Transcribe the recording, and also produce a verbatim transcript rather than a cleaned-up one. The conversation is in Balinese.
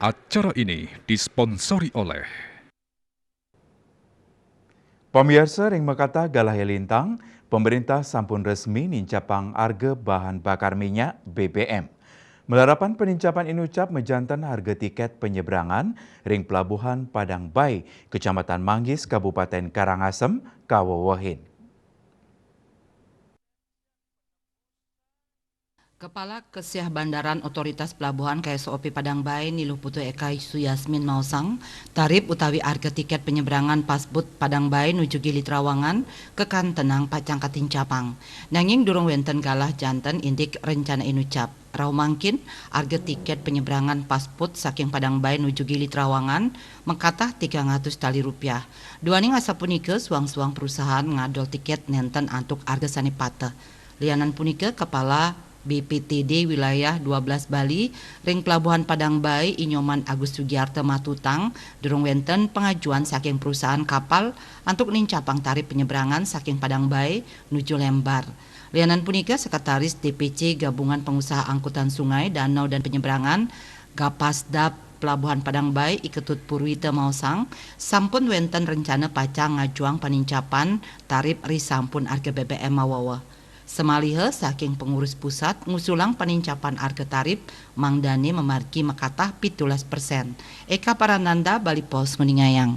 Acara ini disponsori oleh Pamiarsa, ring makatah galah lintang, pemerintah sampun resmi nincapang arga bahan bakar minyak B B M. Malarapan panincapan inucap majanten harga tiket penyeberangan ring Pelabuhan Padang Bai, Kecamatan Manggis, Kabupaten Karangasem, kawewehin. Kepala Kesiah Bandaran Otoritas Pelabuhan K S O P Padang Bai, Ni Luh Putu Eka Suyasmin maosang, tarip utawi arga tiket penyeberangan pasbut Padang Bai nuju Gili Trawangan kakantenang pacang katincapang. Nanging durung wenten galah janten indik rencana inucap. Rauh mangkin, arga tiket penyeberangan pasbut saking Padang Bai nuju Gili Trawangan makatah tigang atus tali rupiah. Duaning asapunika, suang-suang perusahaan ngadol tiket nenten antuk arga sane pateh. Lianan punika, Kepala B P T D Wilayah dua belas Bali ring Pelabuhan Padang Bai, I Nyoman Agus Sugiarto matutang, durung wenten pangajuan saking perusahaan kapal antuk nincapang tarip penyeberangan saking Padang Bai nuju Lembar. Lianan punika, Sekretaris D P C Gabungan Pengusaha Angkutan Sungai, Danau, dan Penyeberangan, Gapasdap Pelabuhan Padang Bai, I Ketut Purwita maosang, sampun wenten rencana pacang ngajuang panincapan tarip ri sampun arga B B M maweweh. Samaliha saking pengurus pusat ngusulang panincapan arga tarip, mangdane mamargi makatah pitulas persen. Eka Parananda, Bali Post, nguningayang.